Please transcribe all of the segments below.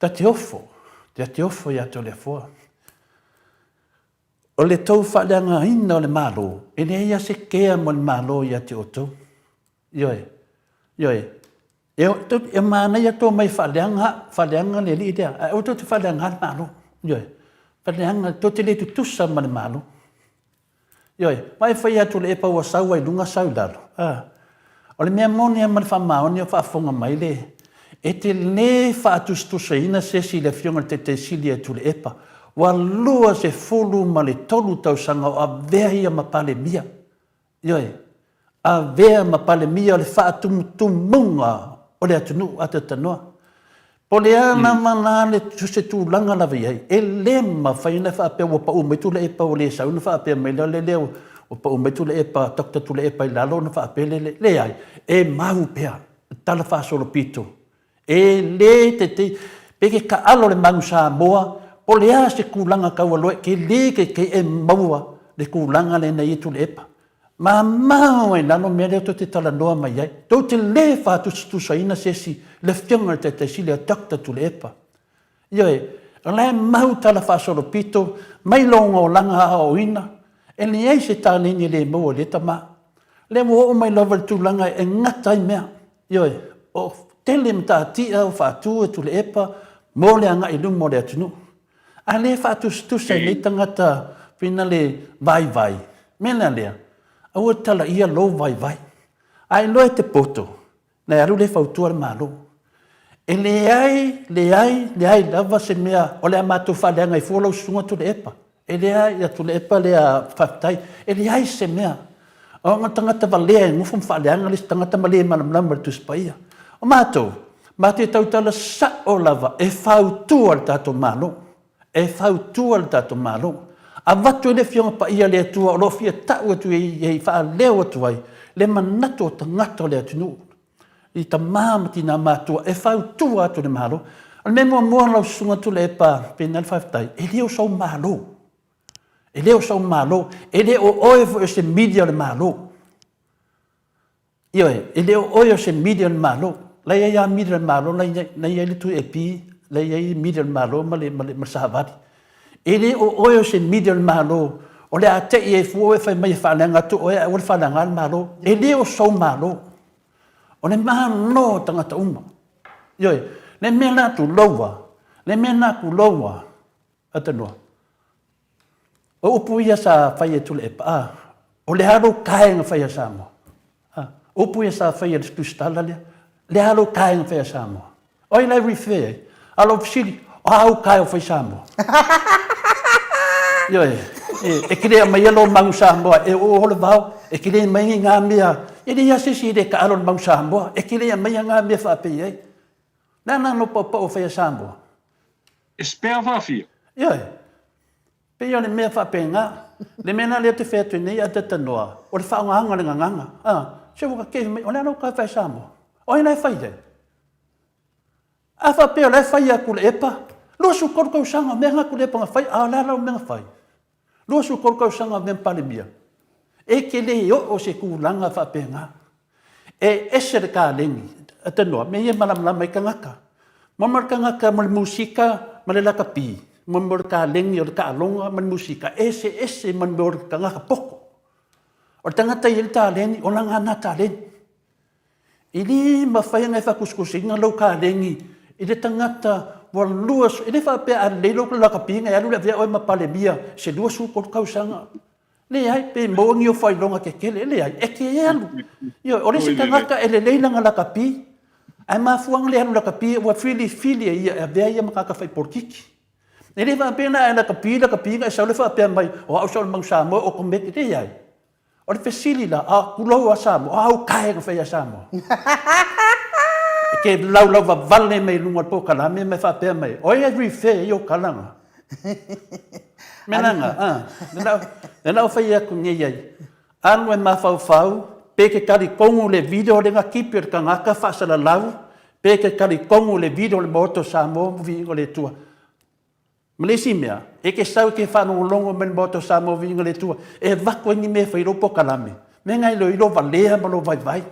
Ta te ofo, ta te ofo ia te o le Afoa. O le tou faaleagaina o le Malo, e leai a se kea mo le Malo ia te outou. Ioe, ioe. E, e manaia to mai faaleaga, faaleaga le alii lea, ae aua tou te faaleaga le Malo. Ioe, faaleaga, tou te le tutusa ma le Malo. Ioe, ma e fai atu le epa ua sau ai i luga sau i lalo. A. O le mea moni lava ma le faamaoni o faafofoga mai le, e te le faatusatusaina se isi i le Afioga i le Taitai Sili a Tuilaepa, ua 23 tausaga o avea ia ma Palemia. Ioe, avea ma Palemia o le faatumutumuga o le atunuu a Tatanoa. Po o le a lava la le se tulaga lava i ai, e le mafai ona faapea ua pau mai Tuilaepa ua le sau ona faapea mai lea lea ua pau mai Tuilaepa, Doctor Tuilaepa i lalo ona faapea lea, leai, e mau pea le tala faasolopito. E le tetei, pe ke taalo le Manu Samoa, po o le a se tulaga taualoa e le tetei e maua le tulaga lea na i ai Tuilaepa. Mamao ai lalo mea lea tou te talanoa mai ai. Tou te le faatusatusaina se isi i le Afioga i le Taitai Sili a Doctor Tuilaepa. Ioe, o la e mau tala faasolopito mai lona olaga aoaoina, e leai se taleni e le maua i lea tama. O lea ua oo mai lava i le tulaga e gata ai mea. Ioe, o tele matatia ua faatu e Tuilaepa mo le agai i luma o le atunuu. A le faatusatusa i nei tagata pina le vaivai, mea la lea, aua e talaia lou vaivai. A iloa e te poto, na e alu lea e fautua le Malo. E leai, leai, leai lava se mea o le a matou faaleaga ai fua lau susuga Tuilaepa. E leai, ia Tuilaepa lea, faafetai. E leai se mea. O na tagata valea e nofo ma faaleaga le isi tagata ma le malamalama i le Tusi Paia. O matou, matou te tautala sao lava e fautua le tatou Malo. E fautua le tatou Malo. Avatu ai le Afioga Paia a le Atua o lo o fia tau atu ai, faaleo atu ai le manatu o tagata o le atunuu i tama ma tina matua e fautua atu i le Malo. O le mea muamua lau Susuga Tuilaepa Penina le faafetai, e le o sou Malo. E le o sou Malo, e le o oe foi o se media o le Malo. Ioe, e le o oe o se media o le Malo. La e i ai lava media o le Malo, la e i ai le Tui AP, la e i ai media o le Malo ma le, ma le, ma le Savali. E le o oe o se media o le Malo, o le a te i ai fua oe fai mai e faaleaga atu oe ae aua le faaleaga le Malo. E le o sou Malo. O le Malo o tagata uma. Ioe, le mea la tuloua, le mea la tuloua, Atanua. O upu ia sa fai e Tuilaepa, a, o le a lou tae na fai a Samoa? A, o upu ia sa fai e le Tusitala lea, le a lou tae na fai a Samoa? O ai la e refer ai? A o lou fesili, o a au tae o fai Samoa? Ioe, e, e te le aumaia lou manu Samoa e oo le vao, e te le aumaia ni ngā mea, e leai lava se isi e le taalo i le manu Samoa, e te le aumaia ngā mea faapei ai. Le a nā no paupau o fai a Samoa? E spare faafia. Ioe. Pei o le mea faapena. Le mea la lea ou te fai atu ai nei a Tatanoa, o le faaaogaina o le gagana. A, se ua kei mai, o le a lau kai fai Samoa? O ai la e fai ai? A faapea o la e fai a Tuilaepa, 23 tausaga o mea na Tuilaepa na fai, a o le a lau mea na fai? 23 tausaga avea ma Palemia, e te le oo se tulaga faapena. E ese le kaleni, tanoa, mea ia e malamalama ai tagata. Mo le tagata mo le musika ma le lakapi, mo le kaleni o le taaloga ma le musika, e eseese ma le mea o le tagata poto. O le tagata e i ai le taleni, o lana na taleni. E le mafai ona e faatusatusaina lou kaleni i le tagata ua lua, e le faapea a lelei lou lakapi ona e alu lea e avea oe ma Palemia i se 23 tausaga. Leai, pe maua ni ou faailoga tetele, e leai, e te alu. Ioe, o le isi tagata e lelei lana lakapi, ae mafua ona le alu lakapi ua filifili e ia e avea ia ma tagata faipolokiki. E le faapea la a e lakapi, lakapi ona e sau lea faapea mai, o au sa o le Manu Samoa, automatic, leai. O le fesili la, a tulou a Samoa, o a au tae na fai a Samoa? E te laulau vavale mai luga o le polokalame ma e faapea mai, o ai e refer ai ou tala na? Mea la na, a, lea la ua fai atu nei ai, alu e mafaufau, pe te talitonu le video lea na tipi e le tagata faasalalau, pe te talitonu le video o le Maota o Samoa ma Viiga o le Atua. Ma le isi mea, e te sau e te faalogologo mai le Maota o Samoa Viiga le Atua, e avatu ai ni mea e fai i lou polokalame, mea na iloa ai lou valea ma lou vaivai.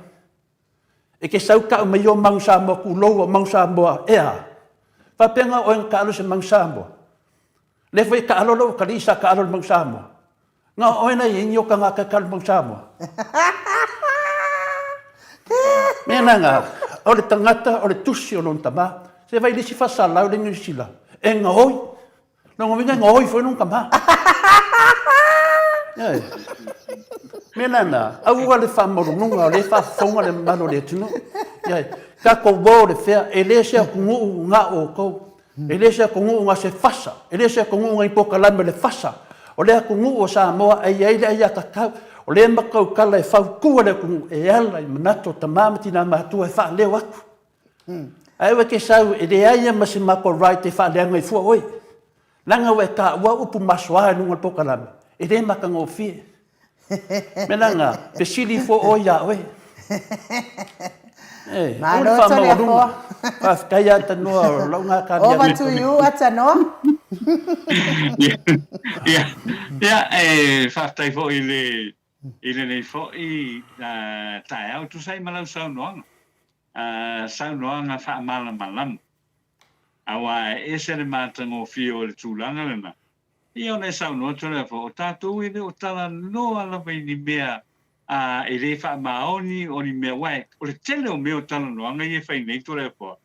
E te sau tau mai o Manu Samoa, tulou o Manu Samoa, e a? Faapea na o oe na taalo i se manu Samoa. Lea foi e taalo lou atalii sa taalo i le manu Samoa. Na o oe na i ai ni okana e taalo i le manu Samoa. Mea na na, o le tagata o le tusi o lona tama. Se vai le isi faasalau le Niu Sila, e gaoi. Lona uiga e gaoi foi lona tama. Ioe. Mea na na, aua le faamaualuluga o lea e faafofoga le mamalu o le atunuu. Ioe. Tatou o le fea, e le se atunuu na outou. E le se atunuu na se fasa, e le se atunuu na ni polokalame o le fasa. O le atunuu o Samoa e i ai le aiatatau, o lea matou tautala e fautua le atunuu e ala i manatu o tama ma tina matutua e faaleo atu. Ae aua e te sau e leai lava ma se matou right e faaleaga ai fua oe. Leaga ua e taua upu masoa i luga o le polokalame, e le matagofie. Mea la lena, fesili fua oe ia oe. Eh, Malo Toleafoa. Faafetai ia Tanoa o lau ngā kāri. Over to you Atanoa. Ia, ia, e faafetai foi i le i lenei foi taeao e tusa ai ma lau saunoaga, saunoaga faamalamalama. Aua e ese le matagofie o le tulaga lena. Ia ona e saunoa Toleafoa, o tatou e le o talanoa lava i ni mea e le faamaoni o ni mea, aua o le tele o mea o talanoaga ia e fai nei Toleafoa,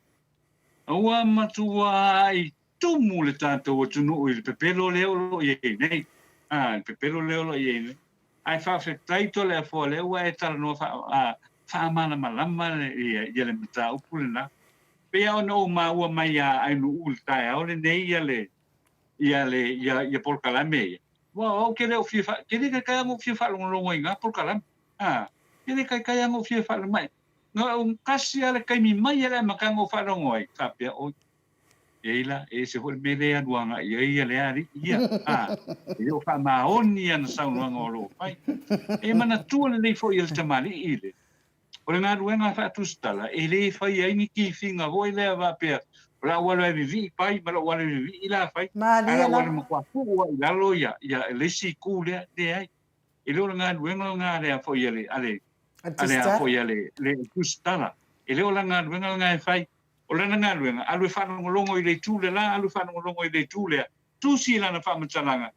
ua matuai tumu le tatou atunuu i le pepelo lea o lo o i ai nei, a, le pepelo lea o lo o i ai nei. Ae faafetai Toleafoa o lea ua e talanoa faamalamalama ia le mataupu lena. Pei lava ona ou maua mai ia Ainuu i le taeao lenei ia le ia le ia ia polokalame ia. Aua o au ke le o fia fa, ke le kaikai lava ona ou fia faalogologo i na polokalame. A, ke le kaikai lava ona ou fia faalogo mai. Na ou kasi lava le taimi mai a le amataga o faalogo ai, faapea, oi, e ai la, e ese foi le mea lea e alu agai i ai ia le alii ia, a, e le o faamaoni ana saunoaga o lo o fai. E manatua lelei foi e le tamalii le, O le galuega a faatusitala, e le fai ai ni kifiga foi lea faapea, o le a ou alu e vivii pai ma lou alu e vivii la fai, ae o le a ou alu e matua tuu ai i lalo ia, ia le isi itu lea. Leai. E le o le galuega lena a le a foi a le, a le, a le a foi a le, le tusitala. E le o lana galuega lena e fai. O lana galuega, alu e faalogologo i le itu le la, alu e faalogologo i le itu lea, tusi i lana faamatalaga,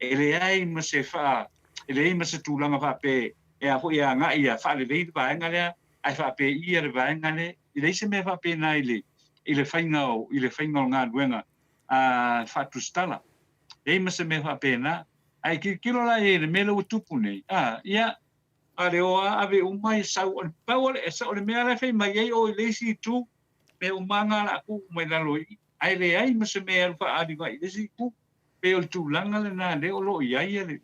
E leai ma se faa, e leai ma se tulaga faapea e a foi e agai ia faalelei le vaega lea ae faapei ia le vaega lea. E leai se mea faapena i le, i le faiga o, i le faiga o galuega a faatusitala. Leai ma se mea faapena. Ae tilotilo la i ai i le mea lea ua tupu nei, a, ia, a le o a ave uma e sau, o le pau o le, o le mea la e fai mai ai o i le isi itu, mea uma lava na o le a tuu uma i lalo i i, ae leai ma se mea e alu faaaliga i le isi itu. Pei o le tulaga lena lea o lo o i ai le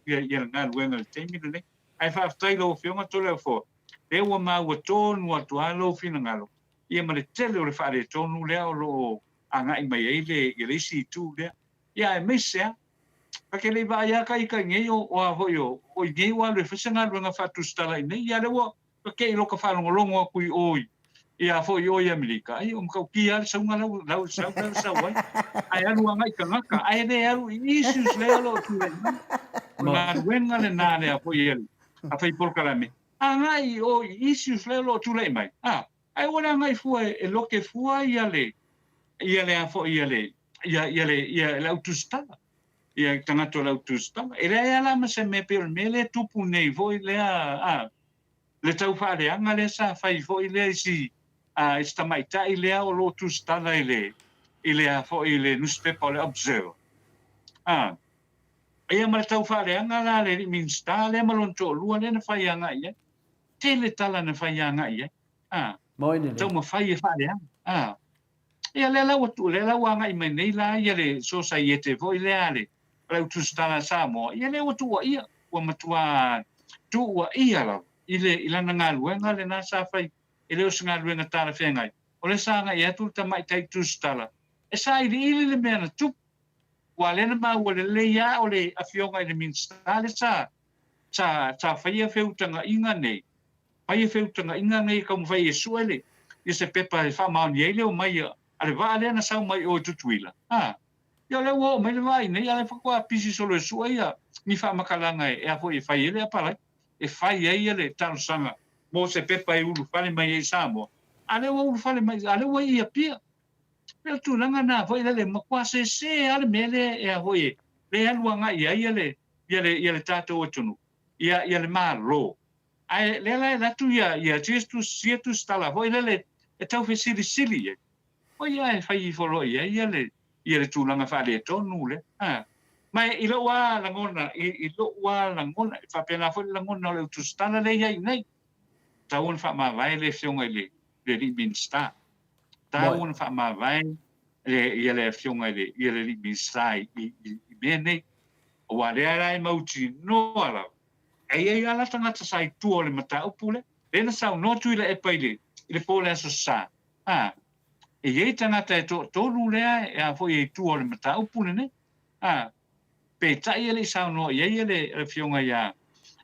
galuega i le taimi lenei. Ae faafetai i lau Afioga Toleafoa, lea ua maua tonu atu lava lou finagalo, ia ma le tele o le faaletonu lea o lo o agai mai ai le isi itu lea. Ia aemaise lava, ta te le i vaai lava ta ita i nei o a foi o i nei ua alu e fai se galuega faatusitala i nei, ia lea ua Ka kei loka faalogologo atu i o i ia foi i o i Amerika, ai o matautia lava le sauga lau lau sau lea sau ai. Ae alu agai tagata, ae le alu i issues lea o lo o tulai mai. O le galuega lena lea foi a le a fai polokalame, agai i o i issues lea o lo o tulai mai, a, ae ua le agai fua e loke fua ia le ia le a foi ia le ia ia le ia le au tusitala. Ia tagata o le au tusitala. E leai lava la ma se mea pei o le mea lea e tupu nei foi lea a le tau faaleaga lea sa fai foi lea i si i si tamaitai lea o lo o tusitala i le i le a foi i le nusipepa o le Observer. A ia ma le tau faaleaga la a le alii Minisita lea ma lona toalua lea na fai agai i ai. Tele tala na fai agai i ai. A taumafai e faaleaga. A Ia lea la ua tu, lea la ua agai mai nei la ia le sosaiete foi lea a le le au tusitala a Samoa, ia lea ua tuuaia, ua matua tuuaia lava i le i lana galuega lena sa fai, e le o se galuega talafeagai. O lea sa agai atu le tamaitai tusitala e sailiili le mea na tupu, aua lea na maua lelei lava o le Afioga i le Minisita lea sa sa sa faia feutagaiga nei, Fai feutagaiga nei e taumafai e sue le ia se pepa e faamaoni ai le omai a le vaa lea na sau mai o i Tutuila. A, ia o lea ua oo mai le vaa i nei, a o lea faatoa pisi solo e sue ia ni faamatalaga e a foi e fai ai le apalai, e fai ai ia le talosaga mo se pepa e ulufale mai ai i Samoa, a lea ua ulufale mai, a lea ua i Apia. Pei o le tulaga lena foi lele, matua sese lava le mea lea e a foi lea e alu agai i ai ia le ia le ia le tatou atunuu, ia ia le Malo. Ae lea la e alu atu ia ia sia tusitala foi lele e tau fesilisili i ai, oi ae fai ifo loa i ai ia le ia le tulaga faaletonu lea. A. Ma i lou lava lagona, i, i lou lava lagona, e faapena foi le lagona o le au tusitala lea e i ai nei, tatau ona faamavae le Afioga i le, le alii Minisita. Tatau ona faamavae le, ia le Afioga i le, ia le alii Minisita i, i, i, i mea nei. Aua lea la e mautinoa lava, e i ai lava la tagata sa i tua o le mataupu lea, lea na saunoa Tuilaepa i le, i le po o le Aso Sa, a, e i ai tagata e toatolu lea e a foi e i tua o le mataupu lenei, a, peitai e le i saunoa i ai le Afioga ia,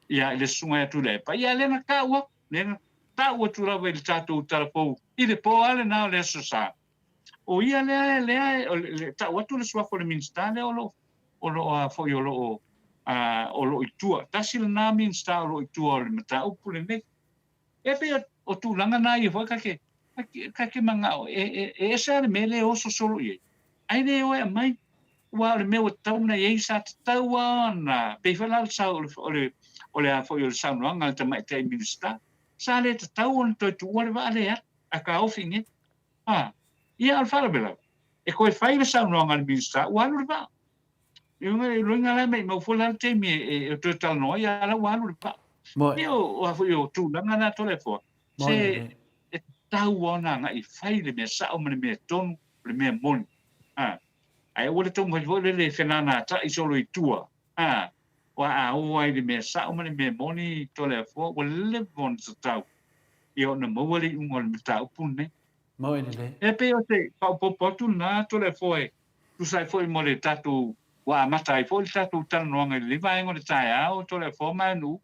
ia, i le Susuga ia Tuilaepa, ia lea na tau atu, lea na tau atu lava i le tatou talafou i le po lava lena o le Aso Sa, o ia lea, lea, o le, tau atu le suafa o le Minisita lea o lo o, o lo o a foi o lo o, a, o lo o i tua, tasi lena Minisita o lo o i tua o le mataupu lenei. E pei o tulaga na ia foi ka te, ka te manao e, e, e ese lava le mea lea e oso solo i ai, ae le o e aumai, aua o le mea ua tatau ona i ai, sa tatau lava ona, pei foi la o le sau, o le, o le a foi o le saunoaga a le Tamaitai Minisita, sa le tatau ona toe tuua le vaa lea e alu, ae taofi i inei. A, ia a o le faalavelave, e toe fai le saunoaga a le Minisita, ua alu le vaa. Loiga la e maimau foi la le taimi e toe talanoa ai, a la ua alu le vaa. Ia o a foi o tulaga na Toleafoa, se e tatau lava ona agai e fai le mea sao ma le mea tonu, o le mea moni. A, ae aua le taumafai foi lele e fenanatai solo i tua, a, aua a oo lava i le mea sao ma le mea moni Toleafoa, ua leva ona tatau ia ona maua le iuga o le mataupu lenei. Moni lelei. E pei o se faaopoopo atu lena Toleafoa e tusa ai foi mo le tatou, ua amata ai foi le tatou talanoaga i lenei vaega o le taeao, Toleafoa ma Aenuu.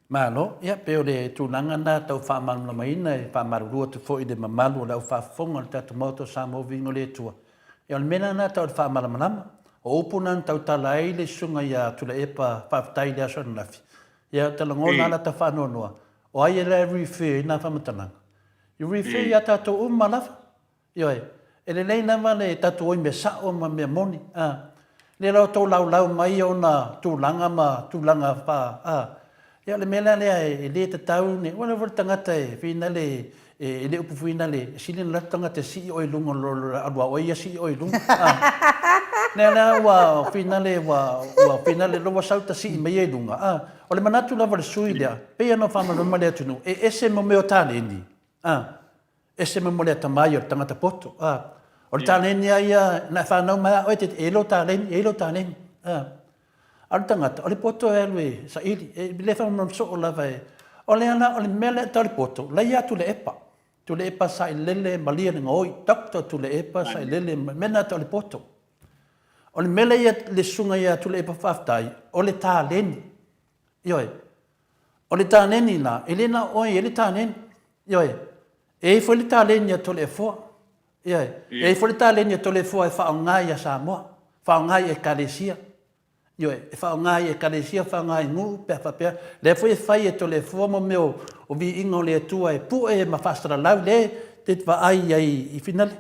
Malo, ia pei o le tulaga lena tau faamalamalamaina e faamalulu atu foi i le mamalu o le au faafofoga o le tatou Maota o Samoa Viiga o le Atua. Ia o le mea la lena tau o le faamalamalama. O upu na na tautala ai le Susuga ia Tuilaepa Faafetai i le aso ananafi. Ia ou te lagona lava lata faanoanoa, o ai la e refer ai na faamatalaga? E refer ia tatou uma lava. Ioe, e lelei lava le tatou o i mea sao ma mea moni, a. Lea la o tou laulau mai ona tulaga ma tulaga fa, a. Ia o le mea la lea e le tatau ni, ua leva le tagata e finale, e le upu finale, e sili ona alu atu tagata e sii oe i luga i lo le alu a oe ia sii oe i luga, a. Lea la ua finale, ua, ua finale loa ua sau ta sii mai ia i luga, a. O le manatu lava o le sui lea, pei ona faamalamalama le atunuu, e ese mo mea o taleni, a. Ese mai mo le atamai o le tagata poto. A, o le taleni a ia, na e fanau mai a oe, te, e i lou taleni, e i lou taleni. A, a o le tagata, o le poto e alu e saili, e le faamalamalama soo lava e, o le ala, o le mea lea e tau le poto, laia Tuilaepa. Tuilaepa sailele malie le gaoi, Doctor Tuilaepa sailele, mea na tau le poto. O le mea lea ia le susuga ia Tuilaepa faafetai, o le taleni. Ioe. O le taleni la, e le na o oe e le taleni. Ioe. E i ai foi le taleni a Toleafoa. Ioe. E i ai foi le taleni a Toleafoa e faaaoga ia Samoa, faaaoga i Ekalesia. Ioe. E faaaoga i Ekalesia, faaaoga i nuu pe a faapea. Lea foi e fai e Toleafoa mo mea o viiga o le Atua e pue ma faasalalau le te vaai ai i finale.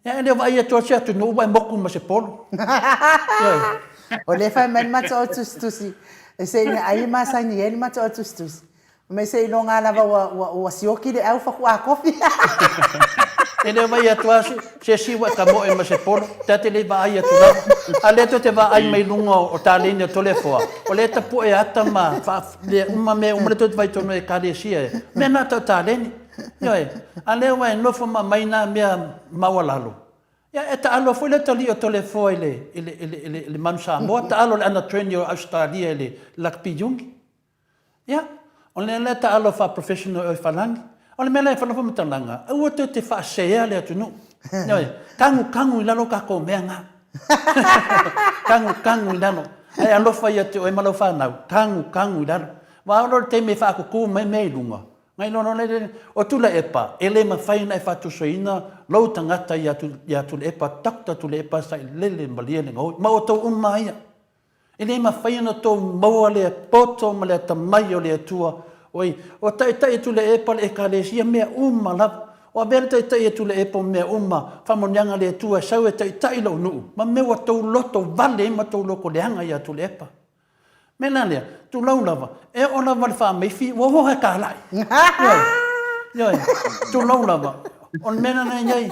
Ia e le o vaai atu lava se atunuu ua e moku ma se polo. O lea e fai mai le matou tusitusi, e se i ai e masani ai le matou tusitusi. Fai mai seiloga lava ua, ua, ua sioki le au faatoa kofi. E le o vaai atu lava se isi ua e tamoe ma se polo, ta te le vaai atu lava. A o lea tou te vaai mai luga o taleni o Toleafoa, o lea e tapue ata ma mea uma mea uma lea tou te vaai tonu i Ekalesia e, mea na tau taleni. Ioe, a lea ua e nofo ma aumai na mea maualalo, ia e taalo foi le atalii o Toleafoa i le, i le, i le, i le, i le Manu Samoa, taalo le Under 20 o Ausetalia i le Lakapi Iuni. Ia, o le lea taalo faa-professional i Falani. O le mea lea e fai lau faamatalaga, aua tou te faasea le atunuu. Ioe, kagukagu i lalo tatou mea na. Kagukagu i lalo. Ae alofa ia te oe ma lau fanau, kagukagu i lalo. Aua oo loa i le taimi e faakuku mai mea i luga, Ngai loa loa le, o Tuilaepa, e le mafai ona e faatusoina lou tagata ia ia Tuilaepa, Doctor Tuilaepa sa i lele malie le gaoi, ma outou uma lava ia. E le mafai ona outou maua le poto ma le atamai o le Atua, oi, o taitai o Tuilaepa le Ekalesia, mea uma lava. Ua avea le taitai e Tuilaepa o mea uma, faamanuiaga a le Atua e sau e taitai lou nuu, ma mea ua tou loto vale ai ma tou loto leaga ia Tuilaepa. Mea la lea, tulou lava, e oo lava i le faamaifi, ua oo e talai. Ioe, ioe, tulou lava. O le mea lena e i ai,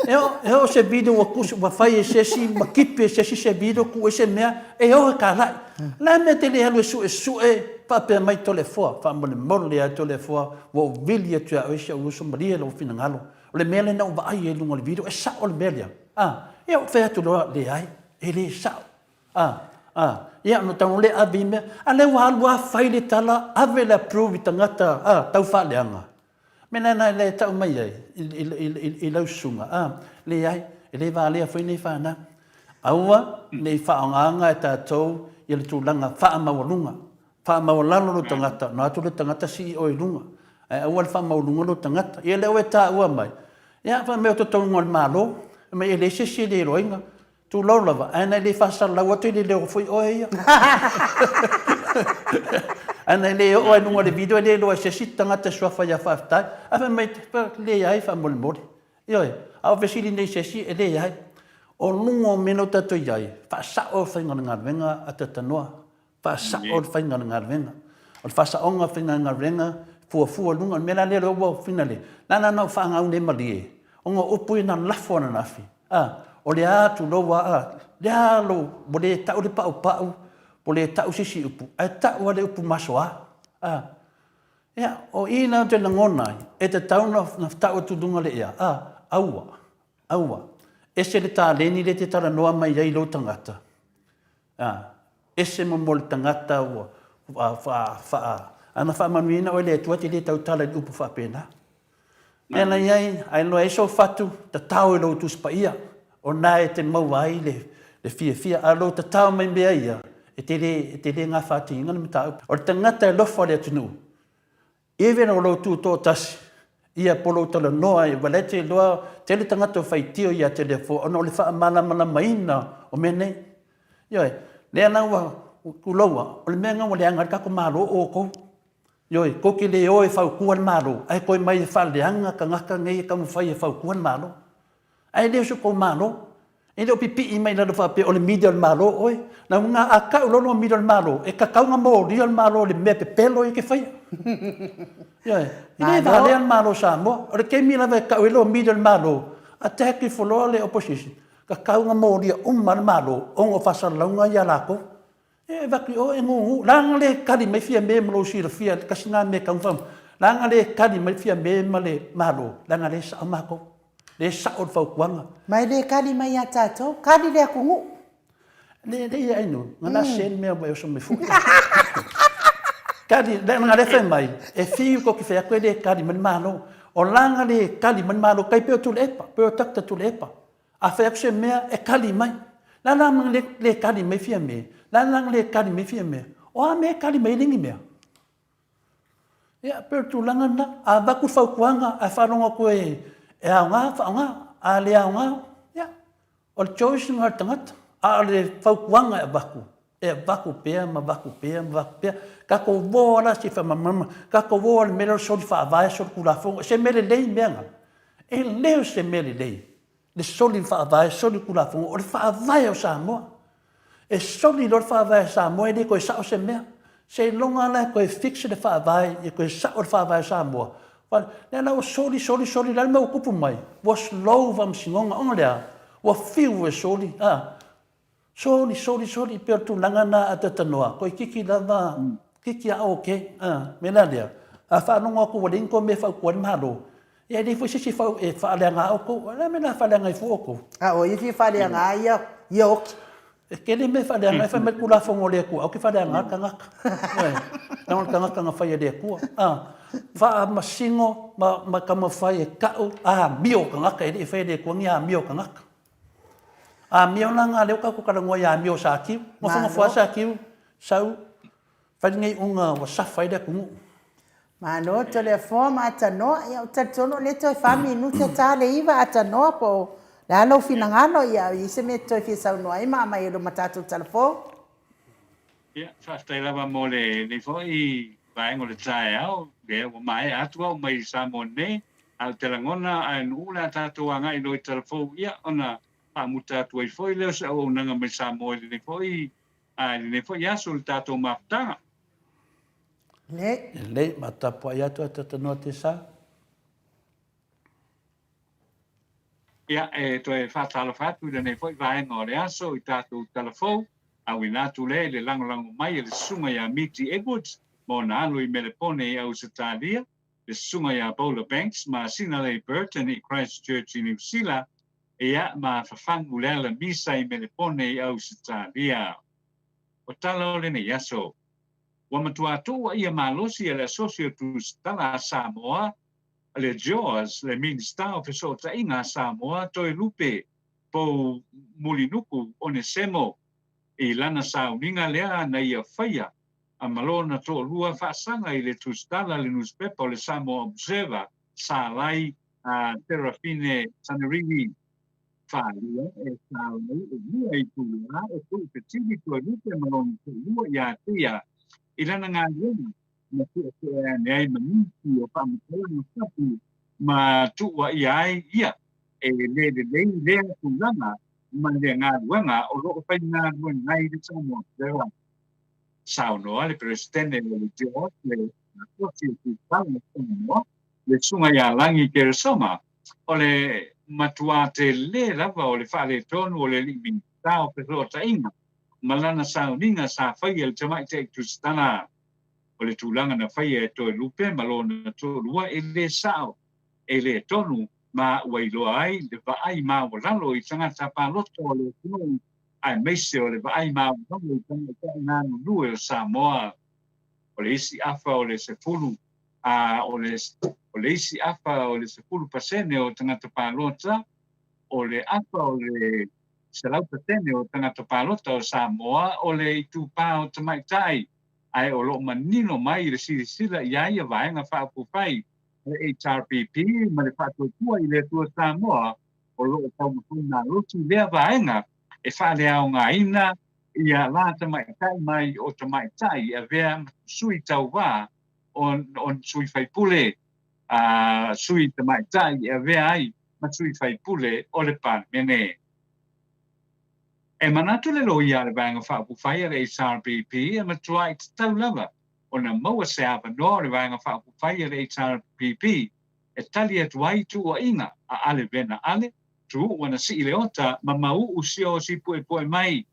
e oo, e oo se video ua tusi, ua fai e se isi, ma tipi e se isi se video, tuu ai se mea, e oo e talai. O le a le mea e te le alu e suesue faapea mai Toleafoa, faamolemole lava Toleafoa, ua ou vili atu ia oe si ou uso, malie lou finagalo. O le mea lea na ou vaai ai i luga o le video, e sao le mea lea. A, ia ou fai atu loa, leai, e le sao. A, a, ia ona tago lea ave i mea, a lea ua alu lava fai le tala, ave le approve i tagata, a, tau faaleaga. Mea lena lea e tau mai ai i, i, i, i, i lau susuga, a, leai, e le valea foi nei fanau. Aua ne i faaaogaina e tatou ia le tulaga faamaualuga. Faamaualalo lou tagata, ona o atu le tagata sii oe i luga. Ae aua le faamaualuga lou tagata. Ia lea ua e taua mai, ia fai mai o totonu o le Malo, fai mai e leai se isi e le iloaina. Tulou lava, ae na e le faasalalau atu e le leo foi oe ia. Ae na e le oo ai luga o le video e le iloa e se isi tagata e suafa ia faafetai. Ae fai mai, leai faamolemole. Ioe, a o fesili nei se isi, e leai. O luga o mea na tatou i ai, faasao le faiga o le galuega a Talanoa. Faasao le faiga o le galuega. O le faasaoga o le faiga o le galuega, fuafua i luga. O le mea la lea ua fina le, la la na ou faagau nei malie, ona o upu ia na lafo ananafi, a, o le a tulou a, a, le a lou, ua le tau le paupau, ua le tau se isi upu, ae tau lava le upu masoa, a. Ia, o i la ou te lagona ai, e tatau ona tau atu i luga o le ea, a, aua, aua, ese le taleni lea e te talanoa mai ai i lou tagata, A, ese mo mo le tagata ua fa, fa, ana faamanuiaina oe le Atua e te le tautala i le upu faapena. Mea na i ai, a iloa ai sou fatu, tatao i lou Tusi Paia, o na e te maua ai le, le fiafia. A o lou tatao mai mea ia, e te le, e te le gafatiina le mataupu. O le tagata e lofa le atunuu, Even o lou tu toatasi, ia po lou talanoa ai, ua le te iloa tele tagata o faitio ia te Leafoa ona o le faamalamalamaina o mea nei. Ioe, lea la ua tuloua, o le mea lena ua leaga ai le tatou Malo o outou. Ioe, tou te le o e fautua le Malo, ae toe mai e faaleaga tagata nei e taumafai e fautua le Malo. Ae le o se tou Malo. E le o pipii mai lalo faapea o le media o le Malo oe. Na uga a tau loa lona media o le Malo, e tatau ona molia le Malo i le mea pepelo ia e te faia. Ioe. E le valea le Malo o Samoa. O le taimi lava e tau ai loa media o le Malo, attack ifo loa le opposition, tatau ona molia uma lava le Malo ona o faasalalauga ia a latou. E avatu i o e gugu. Leaga le tali mai Fiame mo lou silafia, tasi lena mea e tatau ona faamanino. Leaga le tali mai Fiame ma le Malo, leaga lea e sao matou. Lea e sao le fautuaga. Ma e le tali mai ia tatou, tali le atunuu. Le, le ia ainu, na la se mea ua e oso mai foi. Tali, leaga lea fai mai, e fiu tou te fai atu e le tali mai le Malo. O laga le tali mai le Malo, tai pei o Tuilaepa, pei o Doctor Tuilaepa. A fai atu se mea, e tali mai. Le a la le le tali mai Fiame? Le a la le tali mai Fiame? O a mea e tali mai ai lenei mea? Ia, pei o le tulaga lena. A avatu le fautuaga ae faalogo atu e, e aoga, faaaoga. A le aoga, ia, o le choice lena a le tagata. A o le fautuaga e avatu, e avatu pea ma avatu pea ma avatu pea. Tatou o lava la se i faamalamalama, tatou o lava i le mea lea o le soli faavae, soli tulafono. Se mea lelei mea na. E le o se mea lelei le soli faavae, soli tulafono, o le faavae o Samoa. E soli loa le faavae a Samoa e le toe sao se mea. Seiloga la e toe fix le faavae, e toe sao le faavae o Samoa. Lea la ua soli, soli, soli, le a le mea ua tupu mai? Ua slow faamasinoga, ona o le a? Ua fiu e soli, a. Soli, soli, soli, pei o le tulaga lena a Tatanoa, toeitiiti lava, toeitiiti lava ok. A, mea la lea, a faalogo atu ua leai ni tou mea e fautua ai le Malo, ia e leai foi se isi e faaleaga outou. O le a le mea o le a faaleaga ai fua outou? A o ai e fia faaleaga ia, ia oki? E tele mea e faaleaga ai, fai mai le Tulafono a le Atua, aua te faaleaga le tagata. Ioe, leaga o le tagata na fai e le Atua. A, faamasino ma, ma taumafai e tau amio tagata, e le i faia e le Atua ni amio tagata. Amio la nga lea ua tatou talanoa i amio Satiu. Nofonofo lava Satiu, sau, fai lenei iuga ua safa ai le atunuu. Malo Toleafoa ma Atanoa, ia ou te talitonu o lea toe fa minute ta le iva Atanoa po o le a lou finagalo, ia i ai se mea e te toe fia saunoa ai ma aumai ai loa ma tatou talafou. Ia, faafetai lava mo lenei foi vaega o le taeao, lea ua maea atu au mai Samoa nei. Ae ou te lagona ae nuu le a tatou agai loa i tala fou ia ona faamuta atu ai foi lea o se auaunaga mai Samoa i lenei foi i lenei foi aso i le tatou mafutaga. Lelei. Lelei, ma tapuai atu ae talanoa Tesa. Ia, e toe faatalofa atu i lenei foi vaega o le aso i tatou tala fou, auina atu lea i le lagolago mai e le Susuga ia Miti Edwards ma ona alo i Melepone i Ausetalia, le Susuga ia Bowler Banks ma Sinalei Burton i Christchurch i Niu Sila, ia, ma Fafagu Leala Misa i Melepone i Ausetalia. O tala o lenei aso. Ua matua tuuaia malosi e le Asosi o Tusitala a Samoa le JAWS, le Minisita o Fesootaiga a Samoa, Toelupe Pou Mulinuku Onesemo, i lana sauniga lea na ia faia a ma lona toalua faasaga i le tusitala le nusipepa o le Samoa Observer, Salai a Serafine Sanerivi. Faalua e salai e lua itulā e tuufetili Toelupe ma lona toalua iā te ia i lana galuega na suesue ane ai ma nisi o faamatalaga tapu ma tuuaia ai ia e le lelei lea tulaga ma lea galuega o lo o faigaluega ai le Samoa Observer. Saunoa le Peresetene o le JOC le Lipoti o Tuitala o Samoa, le Susuga ia Lagi Keresoma, o le matuā tele lava o le faaletonu o le Alii Minisita o Fesootaiga ma lana sauniga sa faia i le Tamaitai Tusitala. O le tulaga na faia e Toelupe ma lona toalua e le sao, e le tonu, ma ua iloa ai le vaai maualalo i tagata palota o le atunuu aemaise o le vaai maualalo i tamaitai galulue o Samoa. O le isi afa o le 10 a o le o le isi afa o le 10% o tagata palota, o le afa o le 100% o tagata palota o Samoa o le itupā o tamaitai, ae o lo o manino mai i le silasila i ai ia Vaega Faaupufai a le HRPP ma le Faatuatua i le Atua Samoa o lo o taumafai malosi lea vaega e faaleaogaina ia la tamaitai mai o tamaitai e avea ma sui tauva o o sui faipule a sui tamaitai e avea ai ma sui faipule o le Palemene. E manatu le loia a le Vaega Faaupufai a le HRPP e matuai tatau lava ona maua se avanoa o le Vaega Faaupufai a le HRPP e tali atu ai tuuaiga a Ale Vena Ale, tuuu ana sii le ota ma mauuu siaosi puepu'e mai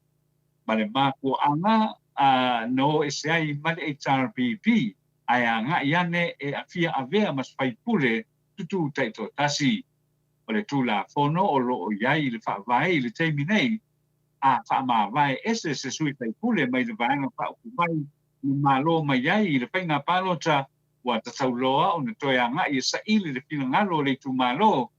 ma le mafuaaga a na o ese ai ma le HRPP ae agai ane e afia avea ma faipule tutū taitoatasi. O le Tulafono o lo o i ai i le Faavae i le taimi nei, a faamavae ese se sui faipule mai le Vaega Faaupufai na malo mai ai i le faiga palota, ua tatau loa ona toe agai e saili le finagalo o le itumalo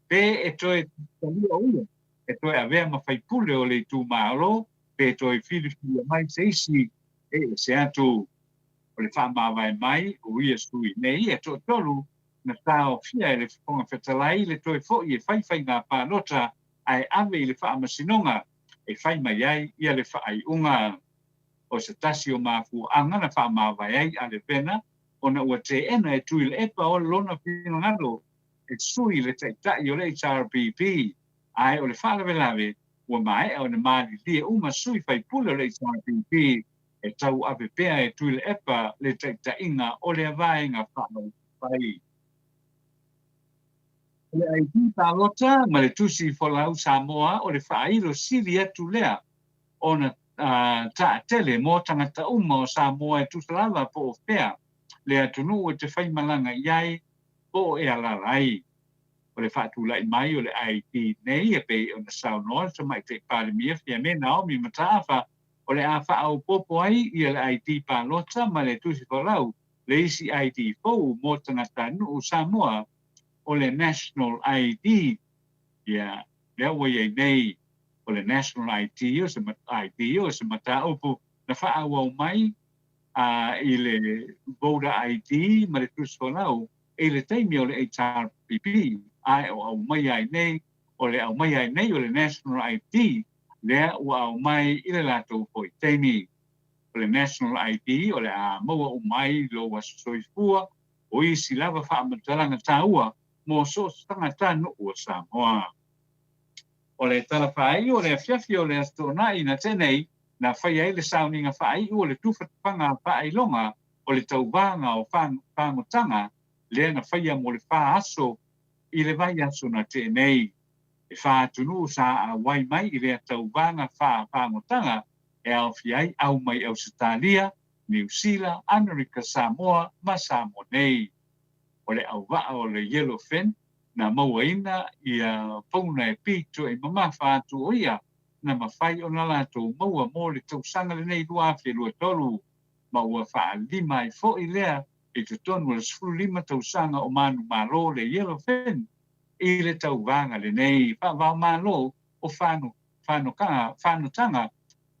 pe e toe talia o ia e toe avea ma faipule o le itumalo pe toe filifilia mai se isi e ese atu. O le faamavae mai o ia sui nei e toatolu na taofia e le Fofoga Fetalai le toe foi e fai faiga palota ae ave i le Faamasinoga e fai mai ai ia le faaiuga. O se tasi o mafuaaga na faamavae ai a Levena ona ua teena e Tuilaepa o lona finagalo e sui le taitai o le HRPP ae o le faalavelave ua maea ona malilie uma sui faipule o le HRPP e tauave pea e Tuilaepa le taitaiga o lea vaega faaupufai. O le ID palota ma le tusi folau Samoa o le faailo sili atu lea ona taatele mo tagata uma o Samoa e tusa lava po o fea le atunuu e te faimalaga i ai po o e alaala ai. O le faatulai mai o le ID nei e pei ona saunoa le Tamaitai Palemia Fiame Naomi Mataafa o le a faaopoopo ai ia le ID palota ma le tusi folau le isi ID fou mo tagatanuu Samoa o le National ID. Ia, lea ua i ai nei o le National ID o se ID o se mataupu na faaauau mai a i le Voter ID ma le tusi folau i le taimi o le HRPP ae o aumai ai nei o le aumai ai nei o le National ID lea ua aumai i le latou foi taimi. O le National ID o le a maua uma ai lou aso soifua, o isi lava faamatalaga taua mo so o se tagatanuu o Samoa. O le tala faaiu o le afiafi o le Aso Toonai na tea nei, na faia ai le sauniga faaiu o le tufatufaga faailoga o le tauvaga o fagotaga lea na faia mo le fa aso i le vaiaso na tea nei. E fa atunuu sa auai mai i lea tauvaga faafagotaga e aofia ai au mai Ausetalia, Niu Sila, Amerika Samoa ma Samoa nei. O le auvaa o le Yellow Fin na mauaina ia pauna e pito e mamafa atu o ia na mafai ona latou maua mo le tausaga lenei 2023 ma ua faalima ai foi lea i totonu o le 15 tausaga o manumalo le Yellow Fin i le tauvaga lenei faavaomalo o fanotaga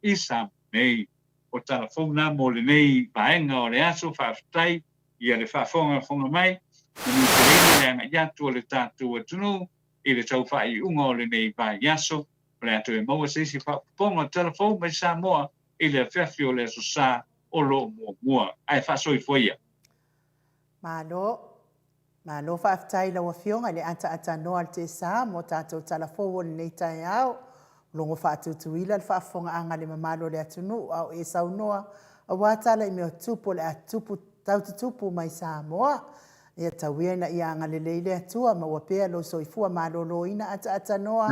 i Samoa nei. O tala fou na mo lenei vaega o le aso. Faafetai ia le faafogafoga mai, manuia tele le agai atu o le tatou atunuu i le tau faaiuga o lenei vaiaso. O le a toe maua se isi faaopoopoga o tala fou mai Samoa i le afiafi o le Aso Sa o lo o muamua. Ae faasoifua ia. Malo. Malo faafetai i lau Afioga i le ataatanoa a le TSA mo tatou tala fou o lenei taeao. Logo faatutuila le faafofogaaga a le mamalu o le atunuu a o e saunoa aua tala i mea o tupu o le a tupu tau tutupu mai Samoa. Ia tau ia ina ia agalelei le Atua maua pea lou soifua maloloina ataatanoa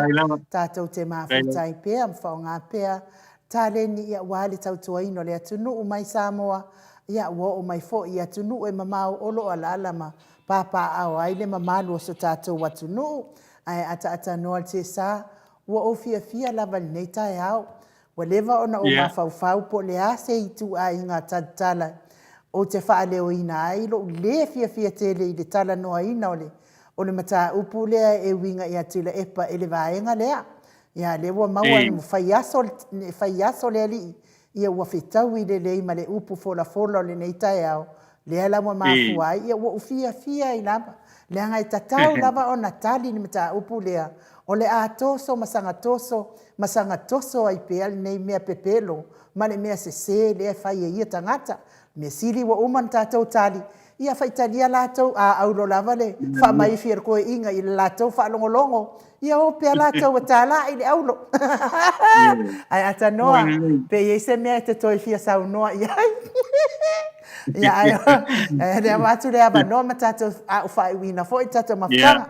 tatou te mafuta ai pea ma faoga pea taleni ia aua le tautuaina o le atunuu mai Samoa ia ua oo mai foi i atunuu e mamao o lo o alaala ma papaaao ai le mamalu o so tatou atunuu. Ae ataatanoa le Tesa, ua ou fiafia lava i lenei taeao. Ua leva ona ou mafaufau po o le a se ituaiga talatala ou te faaleoina ai lou le fiafia tele i le talanoaina o le o le mataupu lea e uiga ia Tuilaepa e le vaega lea. Ia, lea ua maua ua fai aso fai aso le alii Ia ua fetaui lelei ma le upu folafola o lenei taeao, lea la ua mafua ai, ia ua ou fiafia ai lava, leaga e tatau lava ona tali le mataupu lea, o le a toso ma saga toso ma saga toso ai pea lenei mea pepelo ma le mea sese lea e fai e ia tagata. Mea sili ua uma ona tatou tali, ia faitalia latou, a aulo lava le faamaifi a le koeina i le latou faalogologo, ia o pea latou e tālā i le aulo. Ae atanoa, pe i ai se mea e te toe fia saunoa i ai. Ia, ae, e le avatu le avanoa ma tatou a o faaiuina foi tatou mafutaga.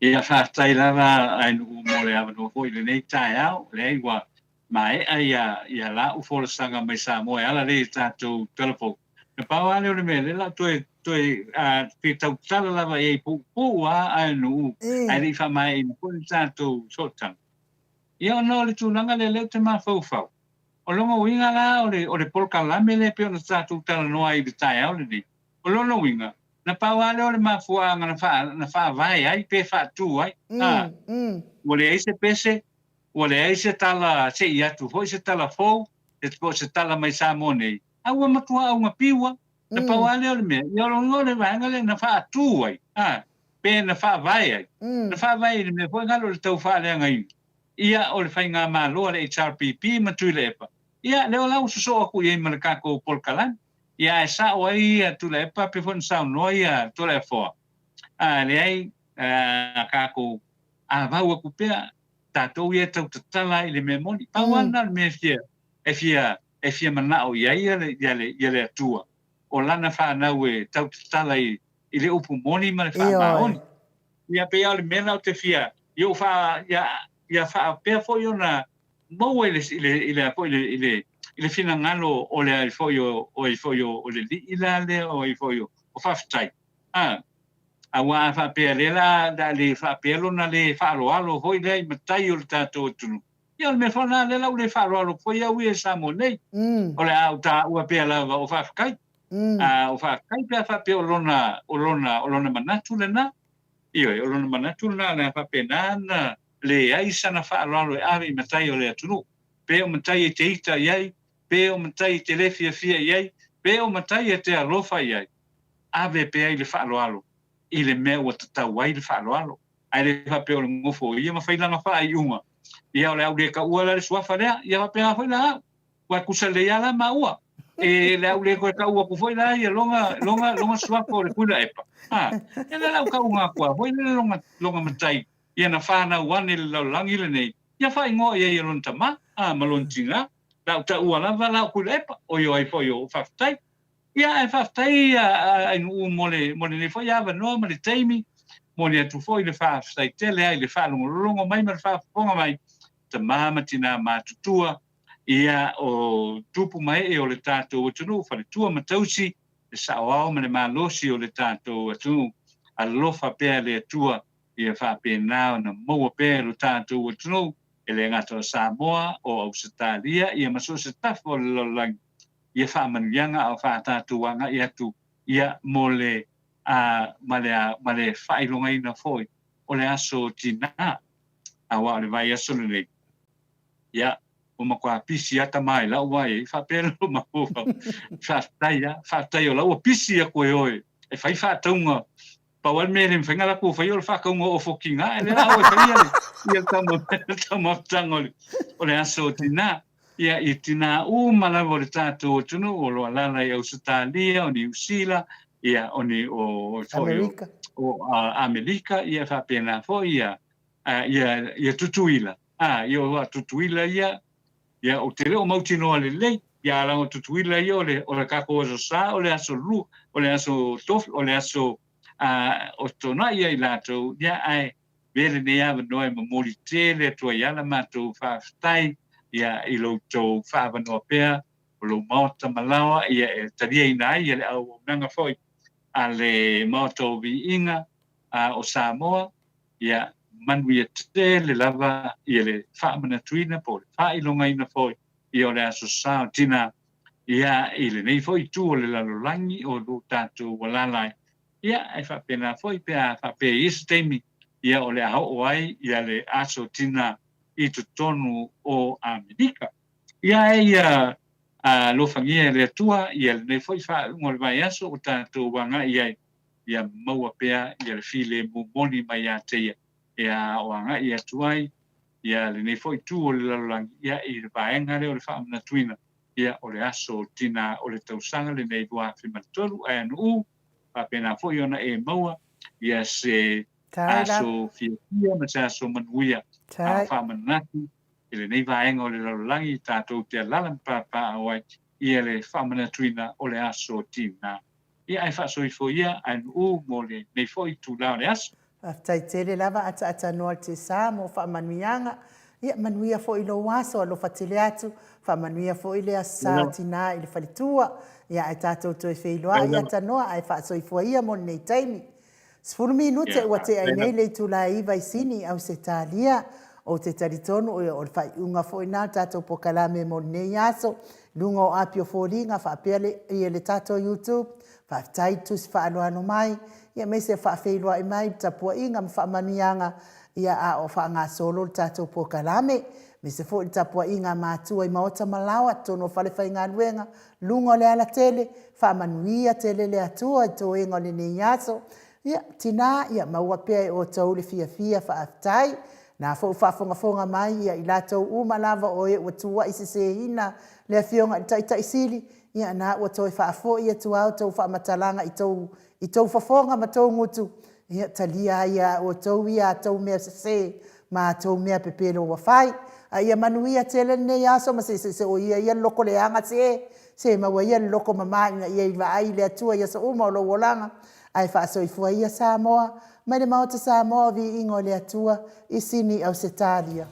Ia, faafetai lava Ainuu mo le avanoa foi i lenei taeao. Leai, ua maea ia, ia la'u folasaga mai Samoa e ala lea i tatou talafou. Na pau lava lea o le mea, lea la u toe, toe fia tautala lava i ai puupuu lava Ainuu, ae le i faamaeaina foi le tatou sootaga. Ia ona o le tulaga lea, lea ou te mafaufau, o lona uiga la o le, o le polokalame lea e pei ona tatou talanoa ai i le taeao lenei, O lona uiga, na pau lava lea o le mafuaaga na, faa, na faavae ai pe faatu ai. Mm, mm. Ua leai se pese, ua leai se tala se i atu foi se tala fou, se, po se tala mai Samoa nei, a ua matua augapiua. Na pau lava lea o le mea, ia o lona uiga o le vaega lea na faatu ai, a, pe na faavae ai. Na faavae i le mea foi galo o le tau faaleagaina. Ia o le faigamalo a le HRPP ma Tuilaepa, ia lea o la ua sosoo atu i ai ma le tatou polokalame. Ia ae sao ai ia Tuilaepa pei foi ona saunoa ia Toleafoa, a leai a tatou avau atu pea tatou ia e tau tatala ai i le mea moni. Pau lava lena o le mea e fia e fia e fia manao i ai ia le ia le ia le Atua, o lana fanau e tau tatala i i le upu moni ma le faamaoni. Ia pei lava o le mea lena ou te fia ia ou faa ia ia faapea foi ona maua i le i le i le foi i le i le finagalo o le ai foi o o ai foi o o le lii la lea o ai foi o o faafetai a aua a faapea lea la la le faapea lona le faaaloalo foi lea i matai o le tatou atunuu ia o le mea foi lena lea la ua le faaaloalo foi au ia i Samoa nei o le a ou taua pea lava o faafetai a o faafetai pe a faapea o lona o lona o lona manatu lena ioe o lona manatu lena le a faapena na leai sana faaaloalo e ave i matai o le atunuu, pe o matai e te ita i ai, pe o matai e te le fiafia i ai, pe o matai e te alofa i ai, ave pea i le faaaloalo i le mea ua tatau ai le faaaloalo. Ae le faapea o le nofo o ia ma fai lana faaiuga, ia o le a ou le taua la le suafa lea, ia faapena foi la au, ua tusa lelei lava la maua. E le au le koe kau aku foi la ia longa longa longa suafa o le Tuilaepa. A, ia le lau kauga aku a foi le longa longa matai ia na whanau ane le lalolagi lenei. Ia whaingoa ia ia lona tama, a, ma lona tina. Lau taua lava lau Tuilaepa, o ia ai foi o faafetai. Ia ae faafetai Ainuu mo le mo lenei foi avanoa ma le taimi. Momoli atu foi le faafetai tele ai i le faalogologo mai ma le faafofoga mai tama ma tina matutua, ia o tupu ma ee o le tatou atunuu, faletua ma tausi, le saoao ma le malosi o le tatou atunuu. Alofa pea le Atua ia faapena ona maua pea e lo tatou atunuu, e le gata o Samoa, o Ausetalia, ia ma so o se tafa o le lalolagi, ia faamanuiaga a o faatatou agai atu ia mo le a ma le a ma le faailogaina foi o le aso tinā. Aua o le vaiaso lenei, ia, ua matua pisi lava tama i lau vaai ai, faapea lou mafaufau, faafetai lava, faafetai o la ua pisi atu e oe e fai faatauga. Pau lava le mea e le mafai ona latou faia o le faatauga o ofo tiga, ae lea la oe faia le, ia le taumafataga o le, o le aso tinā. Ia, i tinā uma lava o le tatou atunuu o lo o alaala i Ausetalia, o Niu Sila, ia, o ni, o, foi o, o Amerika, ia, faapena foi ia, ia, ia Tutuila. A, ia, o Tutuila ia, ia, ou te le o mautinoa lelei, ia, leaga o Tutuila ia o le, o le tatou Aso Sa, o le aso lua, o le aso tofi, o le aso, a, o Tona'i ia i latou, ia, ae, avea lenei avanoa e momoli tele atu ai ala matou faafetai ia i lo outou faaavanoa pea o lou maota malaoa ia e taliaina ai ia le auaunaga foi a le Maota o Viiga o Samoa ia manuia tele lava ia le faamanatuina po o le faailogaina foi ia o le Aso Sa o Tina ia i lenei foi itu o le lalolagi o lo tatou alaala ai. Ia, e faapena foi pe a faapea i isi taimi, ia o le a oo ai ia le aso tina i totonu o Amerika. Ia e ia alofagia e le Atua ia lenei foi faaiuga o le vaiaso ua tatou agai i ai, ia maua pea ia le filemu moni mai ia te ia e a o agai atu ai ia lenei foi itu o le lalolagi ia i le vaega lea o le faamanatuina ia o le aso tina o le tausaga lenei 2003 ae anu'u faapena foi ona e maua ia se aso fiafia ma se aso manuia a o faamanatu i lenei vaega o le lalolagi tatou te alaala ma papaaao ai ia le faamanatuina o le aso tina. Ia ae faasoifo ia ae nu'u mo lenei foi itulā o le aso. Faafetai tele lava Ataatanoa Tesa mo faamanuiaga. Ia manuia foi lou aso, alofa tele atu. Faamanuia foi le Aso Sa o Tina i le faletua. Ia ae tatou toe feiloai Atanoa ae faasoifua ia mo lenei taimi. 10 minute ua tea ai nei le itula e 9 i Sini, Ausetalia. Ou te talitonu o le faaiuga foi lena o le tatou pokalame mo lenei aso. I luga o api o foliga faapea le, ia le tatou YouTube. Faafetai le tusi faaaloalo mai, ia aemaise o faafeiloai mai le tapuaiga ma faamanuiaga, ia a o faagasolo le tatou pokalame. Aemaise foi le tapuaiga a matua i maota ma laoa, totonu o falefaigaluega, luga o le alatele, faamanuia tele le Atua i toega o lenei aso. Ia, tina, ia maua pea e outou le fiafia, faafetai. Na foi ua faafogafoga mai ia i latou uma lava o e ua tuuai seseina le Afioga i le Taitai Sili, ia na ua toe faafoi atu a outou faamatalaga i tou, i tou fofoga ma tou gutu, ia talia ai e outou ia a tou mea sese ma a tou mea pepelo ua fai. A ia manuia tele lenei aso ma se, se, se o ia ia le loko leaga se, se maua ia le loko mama ina ia i vaai i le Atua i aso uma o lou olaga, ae faasoifua ia Samoa, mai le Maota Samoa o Viiga o le Atua, i Sini Ausetalia.